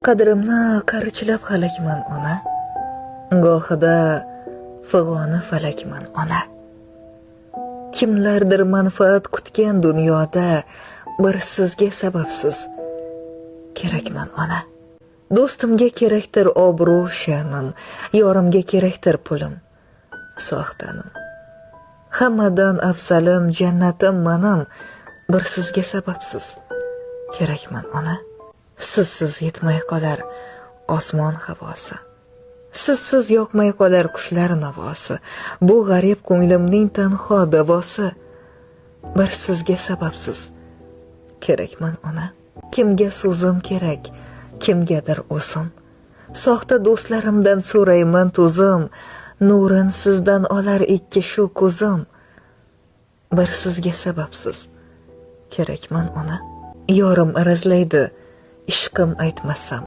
Qadrimni qarichlab halakman, ona. Gohida fig'oni falakman, ona. Kimlardir manfaat kutgan dunyoda bir sizga sababsiz kerakman, ona. Do'stimga kerakdir obro', sha'nim, yorimga kerakdir pulim, soxtanim. Hammadan afzalim, jannatim manim, bir sizga sababsiz kerakman, ona. Sizsiz yetmay qolar osmon havosi, sizsiz yoqmay qolar qushlar navosi. Bu g'arib ko'nglimning tanho davosi, bir sizga sababsiz kerakman, ona. Kimga so'zim kerak, kimgadir o'zim. Soxta do'stlarimdan so'rayman to'zim, nurin sizdan olar ikki shu ko'zim, bir sizga sababsiz kerakman, ona. Yorim arazlaydi ishqim aytmasam.